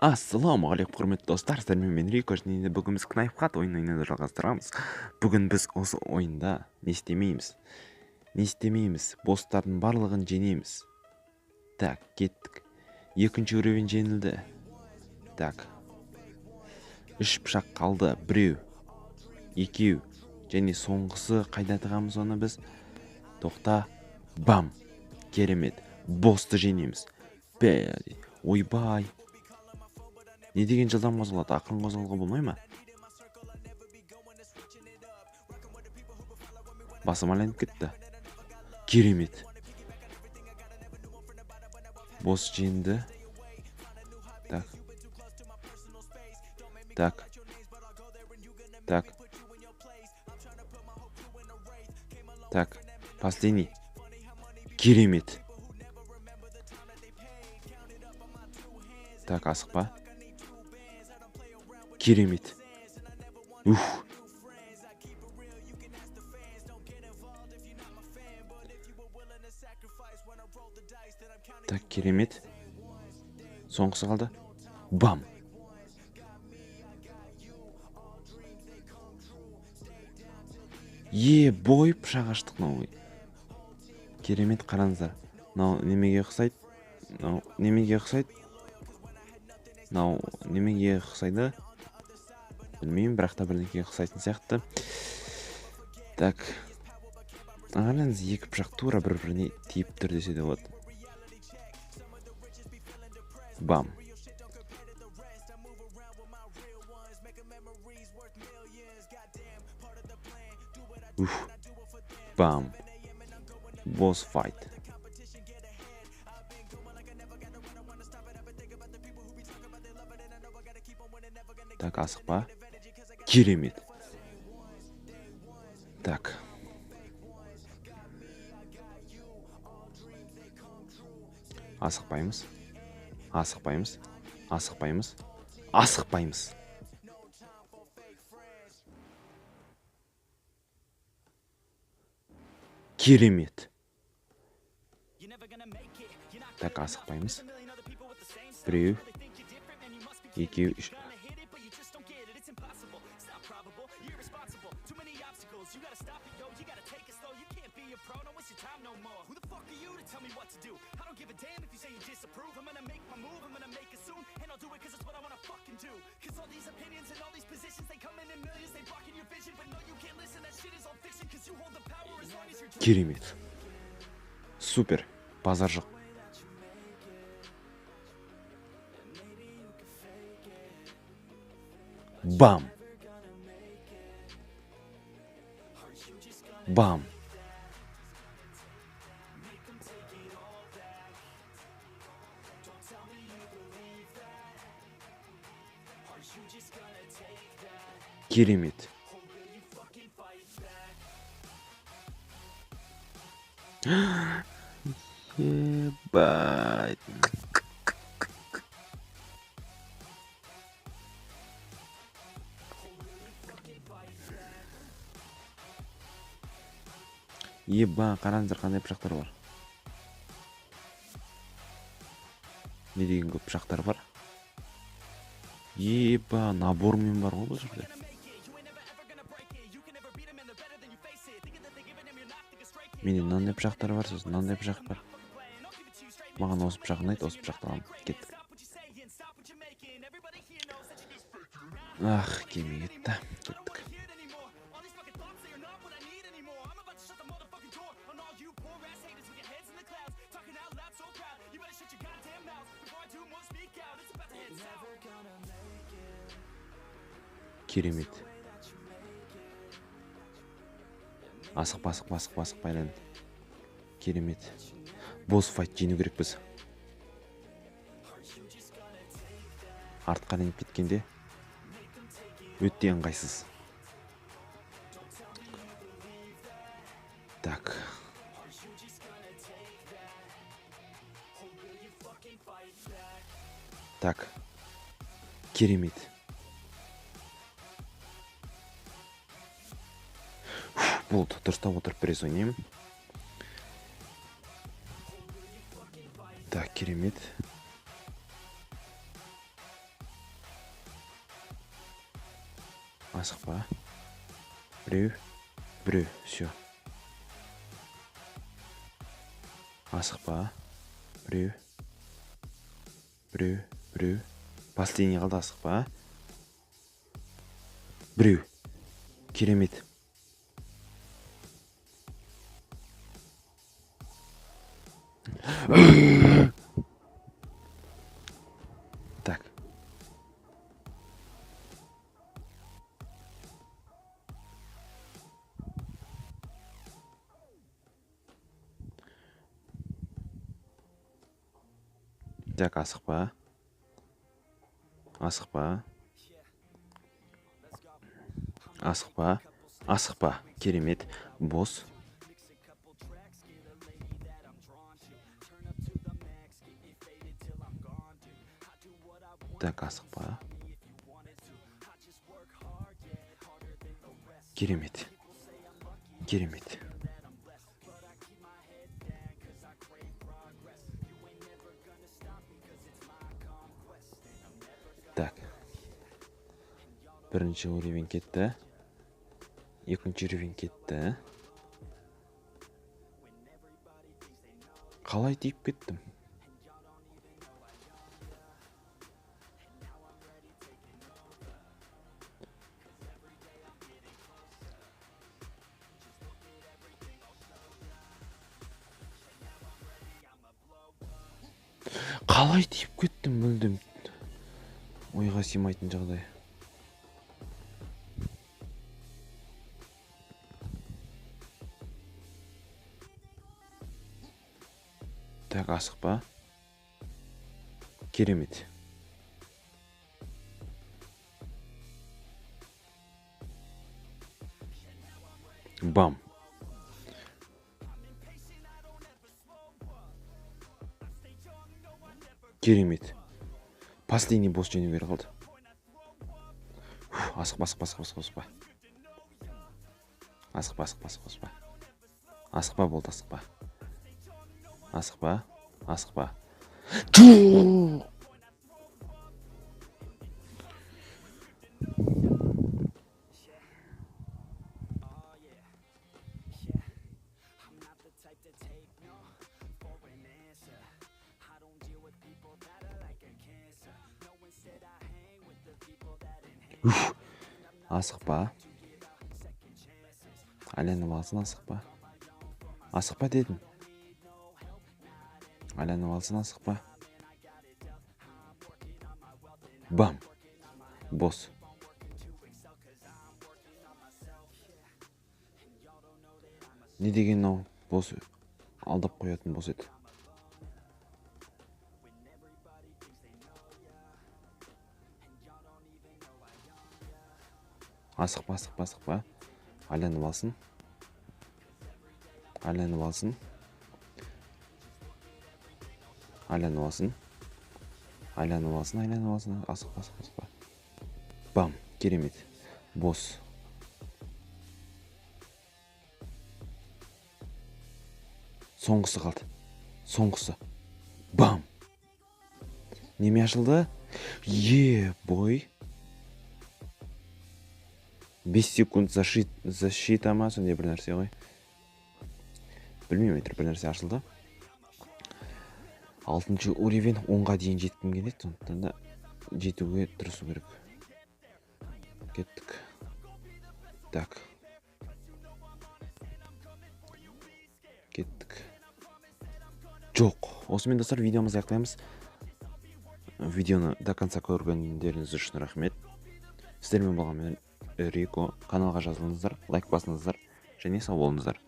Ассалаумағалейкум, құрметті достар, сіздермен мен, Рико, және де бүгін біз Knife Hut ойынын ойнауды жалғастырамыз. Бүгін біз осы ойында не істемейміз? Не істемейміз? Босстардың барлығын жеңеміз. Так, кеттік. Екінші уровень жеңілді. Так. 3 пышақ қалды. Біреу, екеу, және соңғысы қайда тығамыз оны біз? Тоқта. Бам. Керемет. Боссты жеңеміз. Бә, ойбай. Не деген жылдам қозғалады? Ақырын қозғалуға болмай ма? Басым айланып кетті. Керемет. Босс жеңді. Так. Так. Так. Так. Последний. Керемет. Так, асықпа. Керемет. Ух. Так, керемет. Соңғысы қалды. Бам. Е, бой пышақ аштық мынау. Керемет, қараңыздар. Мынау немеге ұқсайды? Мынау немеге ұқсайды? Мынау немеге ұқсайды? Білмеймін, бірақ та бірдеңеге ұқсайтын сияқты. Так. Қараңыз, екі пышақ тура бір-біріне тиіп тұр десе де болады. Бам. Уф. Бам. Босс файт. Так, асықпа. Керемет. Так. Асықпаймыз. Асықпаймыз. Асықпаймыз. Асықпаймыз. Керемет. Так, асықпаймыз. Біреу, екеу, үш. Керемет. Супер. Базар жоқ. Бам. Бам. Керемет. Ебать. Еба, қараңыздар, қандай пышақтар бар. Не деген көп пышақтар бар. Еба, набормен бар ғой бұл жерде. Менде мынандай пышақтар бар, сосын мынандай пышақ бар. Маған осы пышақ ұнайды, осы пышақты аламын. Кеттік. Ах, келмей кетті. Кеттік. Керемет. Асықпа, асықпа, асықпа, асықпа, айлан. Керемет. Босс файт жеңу керекпіз. Артқа ілініп кеткенде өте ыңғайсыз. Так. Так. Керемет. Болды, дұрыстап отырып біраз ойнаймын. Так, керемет. Асықпа. Біреу. Біреу. Все. Асықпа. Біреу. Біреу. Біреу. Последний қалды, асықпа. Біреу. Керемет. Так. Так, асықпа. Асықпа. Асықпа. Асықпа. Керемет. Бос. Так, асықпа. Керемет. Керемет. Так. Бірінші уровень кетті. Екінші уровень кетті. Қалай тиіп кеттім? Қалай тиіп кеттім мүлдем ойға сыймайтын жағдай. Так, асықпа. Керемет. Бам. Керемет. Последний босс жеңу керек қалды. Асықпа, асықпа, асықпа, асықпа. Асықпа, асықпа, асықпа, асықпа. Асықпа болды, асықпа. Асықпа, асықпа. Уф. Асықпа. Айланып алсын, асықпа. Асықпа дедім. Айланып алсын, асықпа. Бам. Бос. Не деген мынау? Бос алдап қоятын бос еді. Асықпа, асықпа, асықпа. Айланып алсын. Айланып алсын. Айланып алсын. Айланып алсын, айланып алсын. Асықпа, асықпа, асықпа. Бам, керемет. Бос. Соңғысы қалды. Соңғысы. Бам. Неме ашылды? Е, бой. 5 секунд защита ма, сондай бір нәрсе ғой. Білмеймін, әйтеуір бір нәрсе ашылды. 6-шы уровень, 10-ға дейін жеткім келеді, сондықтан да жетуге тырысу керек. Кеттік. Так. Кеттік. Жоқ. Осымен, достар, видеомызды аяқтаймыз. Видеоны до конца көргендеріңіз үшін рахмет. Сіздермен болған мен Рико. Каналға жазылыңыздар, лайк басыңыздар және сау болыңыздар.